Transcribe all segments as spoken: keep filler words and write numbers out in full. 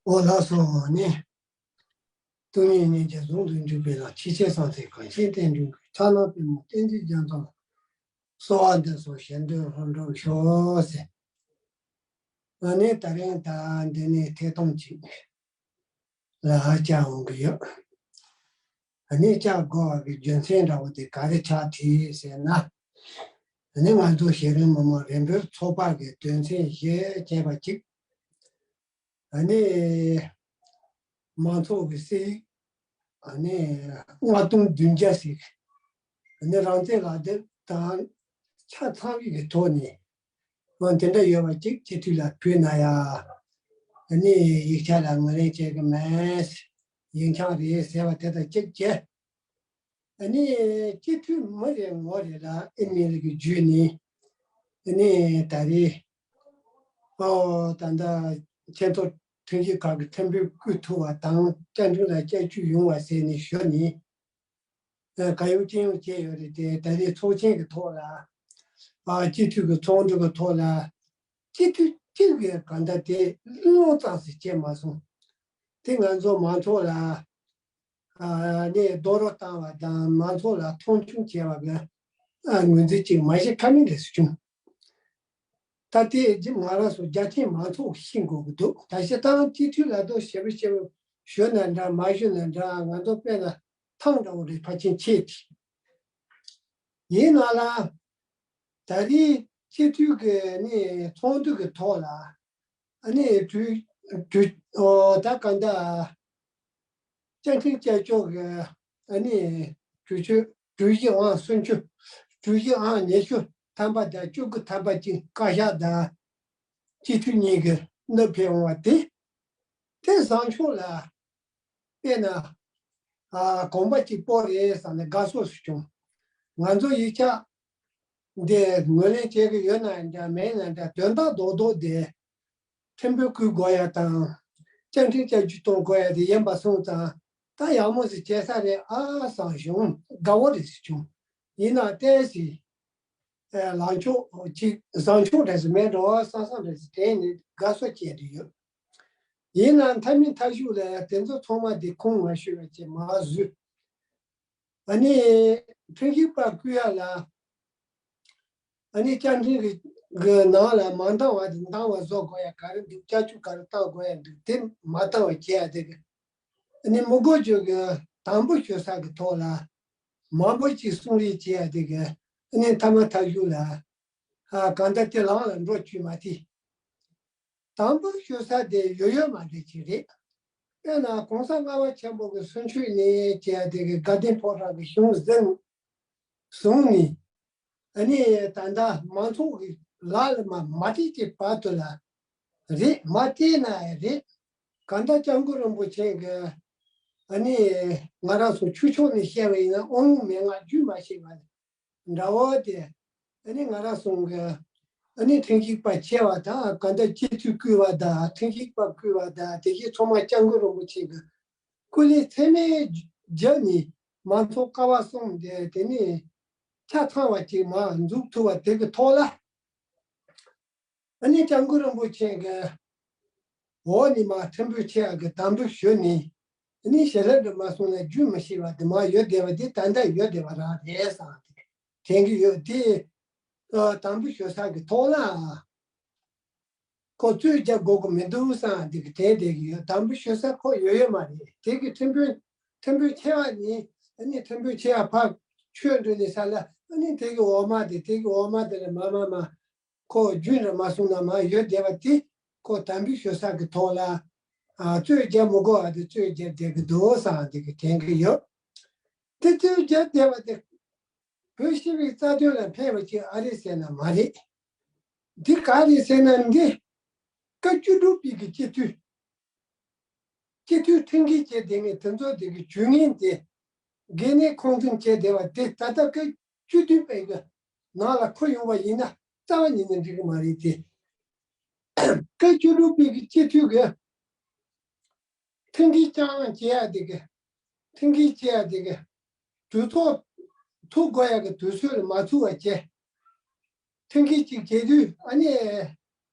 འོ་ལགས་སོ། ནི། སྟོང་ཉིད་སྙིང་རྗེ་ཟུང་དུ་འཇུག་པའི་ལམ། ཆེས་ཆེར་གསང་བའི་གངས་ཅན་བསྟན་འགྲོའི་མགོན། ཕྱག་ན་པདྨོ་བསྟན་འཛིན་རྒྱ་མཚོ་ལ། གསོལ་བ་འདེབས་སོ་ཞལ་འདོན་ལྷུན་གྲུབ་ཤོག་ཟེར། ཨ་ནི་ད་རིང་ད་འདི་ནས་ཐད་གཏོང་ཅིག་ལ་བཅར་འོང་གི་ཡོད། ཨ་ནི་བཅར་དགོས་པ་གི་རྒྱུ་མཚན་འདྲ་བོ་དེ་ག་རེ་ཆགས་ཐལ་ཟེར་ན། ཨ་ནི་ང་ཚོ་ཤེས་རིག་མི་མང་རིམ་པར་ཚོགས་པ་གི་དོན་ཚན་བཞི་བྱས་པ་གཅིག་ཨ་ནི་མང་ཚོགས་ཀྱི་སྲིད་ཡིག་ཨ་ནི་ལྔ་སྟོང་བདུན་བརྒྱ་ཞིག་ཨ་ནི་རང་བཙན་ལག་དེབ་དང་ཆ་ཚང་བའི་གི་ཐོག་ནས་དབང་དེ་འདྲ་ཡོད་པ་གཅིག་སྤྱི་འཐུས་ལ་ཕུལ་ན་ཡ། ཨ་ནི་ཡིག་ཆ་ལ་ངོས་ལེན་བྱེད་གི་མེད། ཡིག་ཆ་རེད་ཟེར་བ་དེ་དང་གཅིག་བྱས། ཨ་ནི་སྤྱི་འཐུས་མི་རེ་ངོ་རེ་ལ་ཨི་མེལ་གྱི་བརྒྱུད་ནས་ཨ་ནི་ད་རེས་ཨོ་ད་ལྟ་ཆེས་མཐོ་ཁྲིམས་ཞིབ་ཁང་གི་ཁྲིམས་དཔོན་བསྐོ་ཐུབ་པ་དང་བཅའ་ཁྲིམས་ལ་བསྐྱར་བཅོས་ཡོང་བ་ཟེར་ནས་ཞུ་ནས་ཨ་ག་ཡོང་ཅི་ཡོང་བྱས་ཡོད་རེད་དེ། ད་རེས་ཚོགས་ཆེན་གྱི་ཐོག་ལ་ཨ་སྤྱི་འཐུས་ཀྱི་ཚོགས་འདུ་གི་ཐོག་ལ་སྤྱི་འཐུས་གཅིག་གིས་གང་ལྟར་དེ་བློ་ཙམ་ཞིག་བྱས་མ་སོང་། དེ་ང་ཚོ་མང་ཚོགས་ལ། ནས་རྡོག་རོལ་བཏང་བ་དང་མང་ཚོགས་ལ་མཐོང་ཆུང་བྱས་པ་གི་ངོས་འཛིན་ཅིག་མ་བྱེད་ཁ་མིན་རེད་ཟེར་བྱུང་། ད་ལྟའི་རྗེས་ང་རང་ཚོ་རྒྱ་ཆེན་མང་ཚོགས་ཤེས་དགོས་ཀྱི་འདུག་ད་བྱེད་སྟངས་སྤྱི་འཐུས་ལ་དོ་ཞེ་པོ་ཞེ་པོ་ཞུ་ན་འདྲ་མ་ཞུ་ན་འདྲ་ང་ཚོ་དཔེ་ལ་ཐང་འདྲ་བོ་རེད་ཕལ་ཆེར་ཆེ་དེ། ཡིན་ན་ལ་ད་རེས་སྤྱི་འཐུས་ཀྱི་ནི་ཚོགས་འདུ་གི་ཐོག་ལ། ཨ་ནི་གྲོས་གྲོས་ཨོ་ད་གང་ལྟར་བཅའ་ཁྲིམས་བསྐྱར་བཅོས་ཀྱི་ཨ་ནི་གྲོས་ཆོད་གྲོས་གཞི་ཨང་སུམ་ཅུ། གྲོས་གཞི་ཨང་ཉི་ཤུ་ཐམ་པ་དང་བཅུ་དགུ་ཐམ་པ་གཅིག་བཀའ་ཤག་དང་སྤྱི་འཐུས་གཉིས་ཀྱི་མནོ་ཕེབས་འོང་བ་དེ་དེ་བཟང་ཕྱོགས་ལ། དཔེར་ན། ཨ་གོམ་པ་གཅིག་པོ་རེད་བསམ་ནས་དགའ་ཕྱོགས་སུ་བྱུང་། ང་ཚོ་ཡིག་ཆ་འདི་ངོས་ལེན་བྱེད་ཀྱི་ཡོད་ན་འདྲ་མེད་ན་འདྲ་དོན་དག་རྡོག་རྡོག་དེ་ཁྲིམས་དཔོན་བསྐོ་དགོས་ཡ་དང་། བཅའ་ཁྲིམས་བསྐྱར་བཅོས་གཏོང་དགོས་ཡ་དེ་ཡིན་པ་སོང་ཙང་ད་ཡག་མོ་ཞིག་བྱེད་ས་རེད་ཨ་བསམ་བྱུང་། དགའ་བོ་རེད་ཟེར་བྱུང་། ཡིན་ན་ཏོག་ཙམ་ལངས་ཕྱོགས་གཅིག་བཟང་ཕྱོགས་འདྲ་ཞིག་མེད་འགྲོ་བསམ་བསམ་འདྲ་ཞིག་དྲན་ནས་དགའ་ཚོར་སྐྱེས་བསྡད་ཡོད། ཡིན་ནའང་མཐའ་མའི་མཐའ་གཞུག་ལ་དེ་ཚོ་ཚང་མ་དེ་ཁུངས་མ་ཤོར་བ་བྱས་མར་བཟོས། ཨ་ནི་ཁྲིམས་ཞིབ་པ་བསྐོ་ཡ་ལ་ཨ་ནི་བཅའ་ཁྲིམས་ཀྱི་ནང་ལ་མ་འདང་བ་དེ་འདང་བ་བཟོ་དགོས་ཡ་ག་རེ་འདུག་བསྐྱར་བཅོས་ག་རེ་བཏང་དགོས་ཡ་འདུག་དེ་མ་བཏང་བ་བྱས་ཡ་དེ་གི་ཨ་ནི་མི་དགོས་བཅོས་ཀྱི་དམ་འབུལ་ཞུ་ས་གི་ཐོག་ལ་མང་པོ་ཅིག་གསུང་རེས་བྱས་ཡ་དེ་གི་ཨ་ནི་མཐའ་མ་མཐའ་གཞུག་ལ་ཨ་གང་ལྟར་དེ་ལམ་ལ་འགྲོ་བཅུག་མ་དེ། དམ་འབུལ་ཞུ་ས་དེ་ཡོད་ཡོད་མ་རེད་ཅིག་རེད། དཔེར་ན་གོང་ས་ལྔ་པ་ཆེན་པོ་གི་གསུང་ཆོས་ནས་བྱས་དེ་གི་དགའ་ལྡན་ཕོ་བྲང་གི་གཞུང་གཟིགས་བཟུང་ནས་ཨ་ནི་ད་ལྟ་མང་ཚོགས་ཀྱི་ལག་ལ་མ་མ་སྤྲད་ཀྱི་བར་དུ་ལ་རེད། མ་སྤྲད་ན་ཡང་རེད། གང་ལྟར་སྐྱབས་མགོན་རིན་པོ་ཆེ་གི་ཨ་ནི་ང་རང་ཚོ་ཆོས་ཕྱོགས་ནས་བཤད་པ་ཡིན་ན་དབང་ལུང་མན་ངག་རྒྱུན་མ་ཆད་པ་འདྲ་བོ་དེ། ཨ་ནི་ང་རང་ཚོ་གི་ཨ་ནི་ཁྲིམས་ཞིབ་པ་ཆེ་བ་དང་གང་ལྟར་སྤྱི་འཐུས་བསྐོས་པ་དང་ཁྲིམས་ཞིབ་པ་བསྐོས་པ་དང་དེ་བཞིན་ཚང་མ་སྐྱབས་མགོན་རིན་པོ་ཆེ་གི་སྐུ་ལས་ཚད་མེད་བརྒྱབ་ནས་མང་ཚོགས་ཀ་བ་གསུམ་དེ་དེ་ནས་ཆ་ཚང་བ་ཅིག་མར་འཛུགས་ཐུབ་པ་དེ་གི་ཐོག་ལ། ཨ་ནི་སྐྱབས་མགོན་རིན་པོ་ཆེ་གི་འོག་ནས་མར་ཁྲིམས་དཔོན་ཆེ་བ་གི་དམ་འབུལ་ཞུས་ནས་ཨ་ནི་ཞལ་ལག་འདྲ་མ་སོང་ན་རྒྱུན་མི་ཤེས་པ་དེ་མར་ཡོད་བསྡད་པ་དེ་ད་ལྟ་ཡོད་བསྡད་པ་རང་རེད་བསམ་དེ་དྲན་གི་ཡོད་དེ། ཨ་དམ་འབུལ་ཞུ་ས་གི་ཐོག་ལ་ཁོ་རྩོད་རྒྱག་དགོས་ཀྱི་མི་འདུག་བསམ་དེ་གི་དྲན་བསྡད་གི་ཡོད། དམ་འབུལ་ཞུ་ས་ཁོ་ཡོད་ཡོད་མ་རེད། དེ་གི་ཁྲིམས་དཔོན་ཁྲིམས་དཔོན་ཆེ་བ་ནི་ཨ་ནི་ཁྲིམས་དཔོན་ཆེ་བ་ཕར་ཆོས་འགྲོ་ནས་ས་ལ་ཨ་ནི་དེ་གི་འོག་མ་དེ་དེ་གི་འོག་མ་དེ་ལ་མ་མ་མ། ཁོ་རྒྱུན་རིང་མ་སོང་ན་མར་ཡོད་བསྡད་པ་དེ་ཁོ་དམ་འབུལ་ཞུ་ས་གི་ཐོག་ལ་ཨ་རྩོད་རྒྱག་མི་དགོས་པ་དེ་རྩོད་རྒྱག་བསྡད་གི་འདུག་བསམ་དེ་གི་དྲན་གི་ཡོད། དེ་རྩོད་རྒྱག་བསྡད་པ་དེ་བོད་སྤྱི་པའི་རྩ་དོན་ལ་ཕན་པ་ཅིག་ཨ་རེད་ཟེར་ན་མ་རེད། འདི་ག་རེད་ཟེར་ན་འདི་བཀའ་བཅུ་དྲུག་པའི་གི་སྤྱི་འཐུས། སྤྱི་འཐུས་ཁྲིམས་འགལ་བྱས་བསྡད་མཁན་དེ་ཚོ་དེ་གི་ཇུས་ངན་དེ་འགན་ནས་ཁུངས་འཛིན་བྱས་བསྡད་པ་དེ་ད་ལྟ་སྐབས་བཅུ་བདུན་པའི་གི་ནང་ལ་འཁོད་ཡོང་བ་ཡིན་ན་རྩ་བ་ཉིད་ནས་འགྲིག་གི་མ་རེད་དེ། སྐབས་བཅུ་དྲུག་པའི་གི་སྤྱི་འཐུས་གི་ཁྲིམས་འགལ་རྐྱང་རྐྱང་བྱས་ཡ་དེ་གི་ཁྲིམས་འགལ་བྱས་ཡ་དེ་གི་གྲོས་ཚོགས་ཐུག་དགོས་ཡ་གི་དུས་ཚོད་ལ་མ་ཐུག་པ་བྱས། ཐེངས་གཅིག་བྱེད་དུས་ཨ་ནི།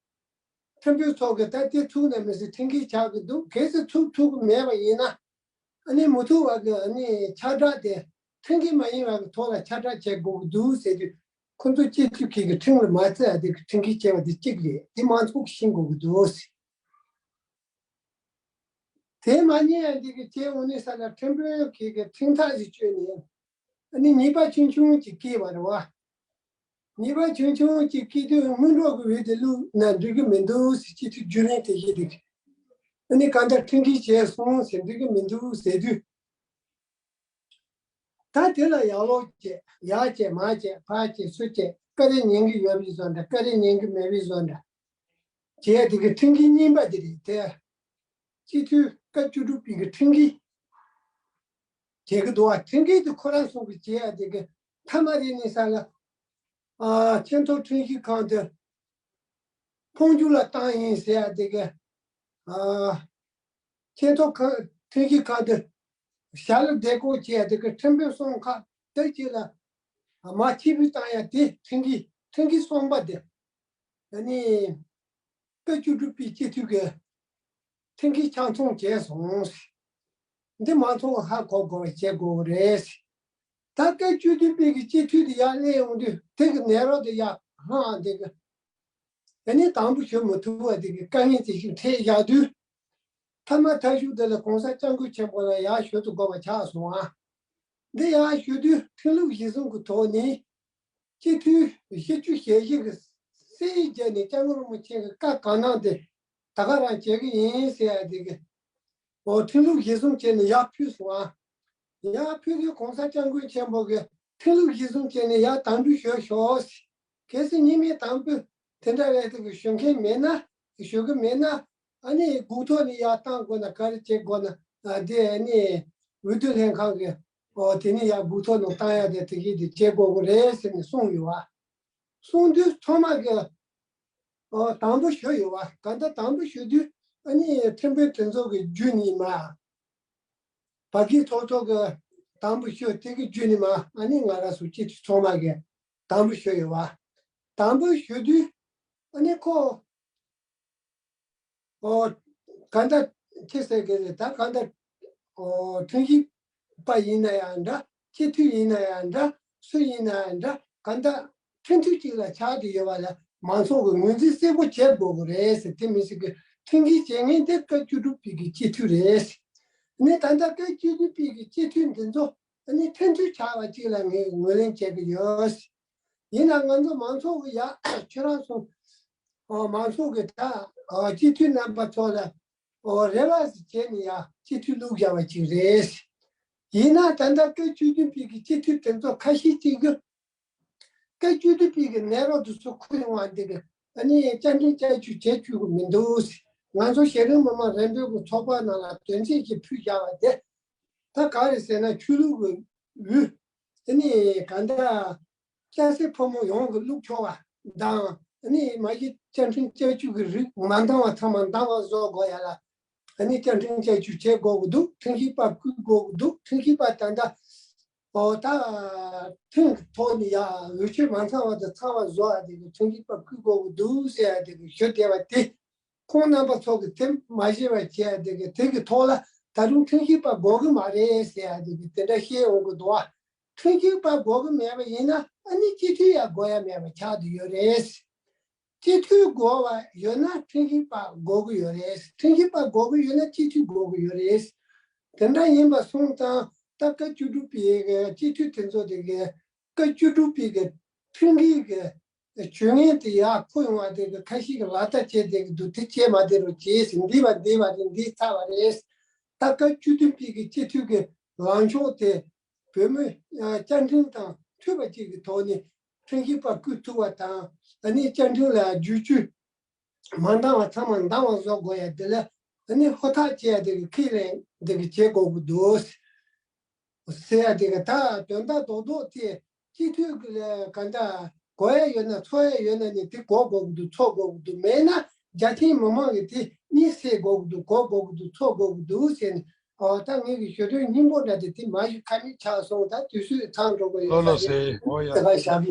ཁྲིམས་དཔོན་ཚོ་གི་ད་དེ་ཚུགས་ན་མི་སྲིད་ཁྲིམས་འགལ་ཆགས་ཀྱི་འདུག་གལ་སྲིད་ཚུགས་ཐུབ་ཀྱི་མེད་པ་ཡིན་ན། ཨ་ནི་མུ་མཐུད་བར་གྱི་ཨ་ནི་ཁྱབ་བསྒྲགས་དེ་ཁྲིམས་འགལ་མ་ཡིན་པ་གི་ཐོག་ལ་ཁྱབ་བསྒྲགས་བྱེད་དགོས་ཀྱི་འདུག་ཟེར་དུས། ཁོ་ཚོ་སྤྱི་འཐུས་ཁག་གིས་ཁྲིམས་ལ་མ་བརྩི་ཡ་དེ་གི་ཁྲིམས་འགལ་བྱས་པ་དེ་གཅིག་རེད། དེ་མང་ཚོགས་ཀྱིས་ཤེས་དགོས་ཀྱི་འདུག་ཟེར། དེ་མ་ཉན་ཡ་དེ་གི་བྱས་འོང་ནི་ས་ལ་ཁྲིམས་དཔོན་ཁག་གིས་ཁྲིམས་ཐག་ཞིག་གཅོད་ནས། ཨ་ནི་ཉེས་པ་ཆུང་ཆུང་ཅིག་བཀལ་བ་རེད་བ། ཉེས་པ་ཆུང་ཆུང་ཅིག་བཀལ་དུས་སྔོན་འགྲོ་གི་འོས་དེ་བླུགས་ན་འགྲིག་གི་མི་འདུག་ཟེར། སྤྱི་འཐུས་རྒྱུན་ལས་དེ་གིས་དེ་གི། ཨ་ནི་གང་ལྟར་ཁྲིམས་འགལ་བྱས་སོང་ཟེར། འགྲིག་གི་མི་འདུག་ཟེར་དུས། ད་དེ་ལ་ཡག་ལོག་བྱས། ཡར་བྱས་མར་བྱས། ཕར་བྱས་ཚུར་བྱས། བཀའ་དྲིན་ཉན་གི་ཡོད་པའི་བཟོ་འདྲ། བཀའ་དྲིན་ཉན་གི་མེད་པའི་བཟོ་འདྲ་བྱས། དེ་གི་ཁྲིམས་འགལ་རྙིང་པ་དེ་རེད་དེ། སྤྱི་འཐུས་བཀའ་བཅུ་དྲུག་པའི་གི་ཁྲིམས་འགལ་བྱེད་གི་འདུག་བ། ཁྲིམས་འགལ་དེ་ཁོ་རང་ཚོ་གི་བྱས་ཡ་དེ་གི་མཐའ་མ་རེད་ནི་ས་ལ། ཨ། ཆེས་མཐོ་ཁྲིམས་ཞིབ་ཁང་དེ་འཕོ་འགྱུར་ལ་བཏང་ཡིན་ཟེར་ཡ་དེ་གི། ཨ། ཆེས་མཐོ་ཁ་ཁྲིམས་ཞིབ་ཁང་དེ་ཞྭ་ལ་བསྡད་སྐོར་བྱས་ཡ་དེ་གི་ཁྲིམས་དཔོན་གསུམ་ཁག་དེ་གཅིག་ལ་མར་ཕྱིར་འབུད་བཏང་ཡ་དེ་ཁྲིམས་འགལ། ཁྲིམས་འགལ་གསུམ་པ་དེ། ཨ་ནི་བཀའ་བཅུ་དྲུག་པའི་སྤྱི་འཐུས་ཀྱི་ཁྲིམས་འགལ་ཆ་ཚང་བྱས་སོང་། འདི་མང་ཚོགས་ཧ་གོ་དགོས་པ་བྱེད་དགོས་རེད། ད་བཀའ་བཅུ་བདུན་པའི་གི་སྤྱི་འཐུས་དེ་ཡར་སླེབས་ཡོང་དུས་དེ་གི་ནད་རོ་དེ་ཡར་ལྷང་། དེ་གི་ཨ་ནི་དམ་པོ་ཞུ་མི་ཐུབ་པ་དེ་གི་དཀའ་ངལ་དེ་ཞིག་འཕྲད་བཞག་དུས། མཐའ་མ་ཐབས་ཤུགས་དེ་ལ་གོང་ས་སྐྱབས་མགོན་ཆེན་པོ་ལ་ཡར་ཞུ་ཐུབ་དགོས་པ་ཆགས་སོང་ཨ། འདི་ཡར་ཞུ་དུས་ཁྲིམས་ལུགས་གཞི་བཟུང་གི་ཐོག་ནས། སྤྱི་འཐུས་བཞི་བཅུ་ཞེ་བཞི་གི་སྲིད་བརྒྱུད་ནས་སྐྱབས་མགོན་རིན་པོ་ཆེ་གི་བཀའ་གང་གནང་དེ་ད་ག་རང་བྱེད་ཀྱི་ཡིན་ཟེར་ཡ་དེ་གི། འོ། ཁྲིམས་ལུགས་གཞི་བཟུང་བྱས་ནས་ཡར་ཕུལ་སོང་ཨ། ཡར་ཕུལ་དུས་གོང་ས་སྐྱབས་མགོན་ཆེན་པོ་གི་ཁྲིམས་ལུགས་གཞི་བཟུང་བྱས་ནས་ཡར་དམ་འབུལ་ཞུ་ཤོག་ཟེར། གལ་སྲིད་ཉིན་མོའི་དམ་འབུལ་དེ་འདྲ་རེད་དེ་གི་ཞུ་མཁན་མེད་ན། ཞུ་གི་མེད་ན། ཨ་ནི་སྒུག་ཐོག་ནས་ཡར་བཏང་དགོས་ན་ག་རེ་བྱེད་དགོས་ན། ཨ། དེ་ཨ་ནི་འོས་བསྡུ་ལྷན་ཁང་གི། ཨོ། དེ་ནས་ཡར་སྒུག་ཐོག་ནང་བཏང་ཡ་དེ་དེ་གི་དེ་བྱེད་དགོས་གི་རེད་ཟེར་ནས་གསུངས་ཡོད་བ། གསུངས་དུས་ཚང་མ་གི། ཨོ། དམ་པོ་ཞུ་ཡོད་བ། གང་ལྟར་དམ་པོ་ཞུ་དུས་ཨ་ནི་ཁྲིམས་དཔོན་དེ་ཚོ་གི་བརྒྱུད་ནས་མར། ཕ་གི་ཚོགས་གཙོ་གི་དམ་པོ་ཞུ། དེ་གི་བརྒྱུད་ནས་མར་ཨ་ནི་ང་རང་ཚོ་སྤྱི་འཐུས་ཚང་མ་གི་དམ་པོ་ཞུ་ཡོད་བ། དམ་པོ་ཞུ་དུས་ཨ་ནི་ཁོ། ཨོ། གང་ལྟར་ཁྱེད་ཟེར་གི་རེད། ད་གང་ལྟར། ཨོ། ཁྲིམས་ཞིབ་པ་ཡིན་ན་ཡང་འདྲ། སྤྱི་འཐུས་ཡིན་ན་ཡང་འདྲ། སུ་ཡིན་ན་ཡང་འདྲ། གང་ལྟར་ཁྲིམས་མཐུན་གཅིག་ལ་ཆགས་བསྡད་ཡོད་པ་ལ་མང་ཚོགས་ཀྱིས་ངོས་འཛིན་གསལ་པོ་བྱེད་དགོས་ཀྱི་རེད་ཟེར། དེ་མི་སྲིད་ཀྱི་ཁྲིམས་འགལ་བྱེད་མཁན་དེ་བཀའ་བཅུ་དྲུག་པའི་གི་སྤྱི་འཐུས་རེད། ནས་ད་ལྟ་བཀའ་བཅུ་བདུན་པའི་གི་སྤྱི་འཐུས་འདི་ཚོ་ནི་ཁྲིམས་མཐུན་ཆགས་པ་གཅིག་ལ་ངས་ངོས་ལེན་བྱེད་ཀྱི་ཡོད། ཡིན་ན་ང་ཚོ་མང་ཚོགས་ཀྱི་ཡ་ཁྱོད་རང་ཚོ། ཨོ། མང་ཚོགས་ཀྱི་ད། ཨོ། སྤྱི་འཐུས་རྣམ་པ་ཚོ་ལ། ཨོ། རེ་བ་ཞིག་བྱས་ནས་ཡ་སྤྱི་འཐུས་བླུགས་བཞག་པ་ཅིག་རེད། ཡིན་ན་ད་ལྟ་བཀའ་བཅུ་བདུན་པའི་གི་སྤྱི་འཐུས་དེ་ཚོ་ཁ་ཤས་ཅིག་གིས་བཀའ་བཅུ་བདུན་པའི་གི་ནད་རོ་དེ་ཚོ་ཁུར་ཡོང་བ་འདི་གི་ཨ་ནི་བཅར་འདྲི་བཅར་བཅུག་བྱེད་བཅུག་གི་མི་འདུག། ང་ཚོ་ཤེས་རིག་མི་མང་རེ་འབོད་ཀྱི་ཚོགས་པ་ནང་ལ་དོན་ཚན་ཞིག་ཕུལ་བཞག་པ་དེ། ད་ག་རེ་ཟེར་ན་ཆོས་ལུགས་ཀྱི་འོས། ཨ་ནི་གང་ལྟར་སྐྱ་སེར་ཕོ་མོ་ཡོངས་ཀྱིས་བླུགས་ཆོག་པ་དང་། ཨ་ནི་མ་གཞི་བཅའ་ཁྲིམས་བཅའ་བཅུ་གི་རིགས་མ་འདང་བ་ཚང་མ་འདང་བ་བཟོ་དགོས་ཡ་ལ། ཨ་ནི་བཅའ་ཁྲིམས་བཅའ་བཅུ་བྱེད་དགོས་ཀྱི་འདུག། ཁྲིམས་ཞིབ་པ་བསྐོ་དགོས་ཀྱི་འདུག། ཁྲིམས་ཞིབ་པ་ད་ལྟ། ཨོ། ད་ཁྲིམས་ཀྱི་ཐོག་ནས་ཡ་འོས་ཆོས་མ་ཚང་བ་དང་ཚང་བ་བཟོ་ཡ་དེ་གི་ཁྲིམས་ཞིབ་པ་བསྐོ་དགོས་ཀྱི་འདུག་ཟེར་ཡ་དེ་གི་ཞུ་བསྡད་པ་དེ། ཁོང་རྣམ་པ་ཚོ་གིས་དེ་མ་ཤེས་པ་བྱས་ཏེ་གི་དེ་གི་ཐོག་ལ་ད་དུང་ཁྲིམས་ཞིབ་པ་དགོས་ཀྱི་མ་རེད་ཟེར་ཡ་དེ་གི་དེ་འདྲ་བཤད་འོང་གི་འདུག་བ། ཁྲིམས་ཞིབ་པ་དགོས་ཀྱི་མེད་པ་ཡིན་ན་ཨ་ནི་སྤྱི་འཐུས་ཡང་དགོས་ཡ་མེད་པ་ཆགས་བསྡད་ཡོད་རེད། སྤྱི་འཐུས་དགོས་པ་ཡོད་ན་ཁྲིམས་ཞིབ་པ་དགོས་ཀྱི་ཡོད་རེད། ཁྲིམས་ཞིབ་པ་དགོས་ཀྱི་ཡོད་ན་སྤྱི་འཐུས་དགོས་ཀྱི་ཡོད་རེད། དེ་འདྲ་ཡིན་པ་སོང་ཙང་ད་བཀའ་བཅུ་དྲུག་པའི་གི་སྤྱི་འཐུས་དེ་ཚོ་དེ་གི་བཀའ་བཅུ་དྲུག་པའི་གི་ཁྲིམས་འགལ་གི་ཇུས་ངན་དེ་ཡར་འཁུར་ཡོང་བ་དེ་གི་ཁ་ཤས་ཀྱིས་ལག་བསྟར་བྱས་བསྡད་ཀྱི་འདུག། དེ་བྱས་མ་བསྡད་རོགས་བྱས་ཟེར། འདི་བ་འདི་བ་རེད། འདི་ཚར་བ་རེད། ད་བཀའ་བཅུ་བདུན་པའི་གི་སྤྱི་འཐུས་ཀྱི་ལངས་ཕྱོགས་དེ་བོད་མི་བཅའ་ཁྲིམས་དང་མཐུན་པ་ཅིག་གི་ཐོག་ནས་ཁྲིམས་ཞིབ་པ་བསྐོ་ཐུབ་པ་དང་། ཨ་ནི་བཅའ་ཁྲིམས་ལ་བསྒྱུར་བཅོས་མ་འདང་བ་ཚང་མ་འདང་བ་བཟོ་དགོས་ཡ་དེ་ལ་ཨ་ནི་ཧུར་ཐག་བྱས་ཡ་དེ་གི་ཁས་ལེན་དེ་གི་བྱེད་དགོས་ཀྱི་འདུག་ཟེར་ཡ་དེ་གི། ད་དོན་དག་རྡོག་རྡོག་དེ་སྤྱི་འཐུས་ཀྱི་ལ་ག་འདྲ་དགོས་ཡ་ཡོད་ན་འཚོལ་ཡ་ཡོད་ན་ནི་དེ་དགོས་དགོས་ཀྱི་འདུག། འཚོལ་དགོས་ཀྱི་འདུག། མེད་ན་རྒྱ་ཆེའི་མི་མང་གིས་དེ་གཉིད་སད་དགོས་ཀྱི་འདུག། དགོས་དགོས་ཀྱི་འདུག། འཚོལ་དགོས་ཀྱི་འདུག་ཟེར་ནས། ཨོ། ད་ངེད་ཀྱི་ཞུ་དོན་སྙིང་པོ་འདྲ་དེ་དེ་མ་ཞུ་ཁ་མིག་ཆགས་སོང་། ད་དུས་ཚོད་ཚང་འགྲོ་གི་ཡོད་ལོ་ལོ་ས་རེད། ཟེར། ཨོ་ཡ། དེ་ག་ཞབས་ཡིན།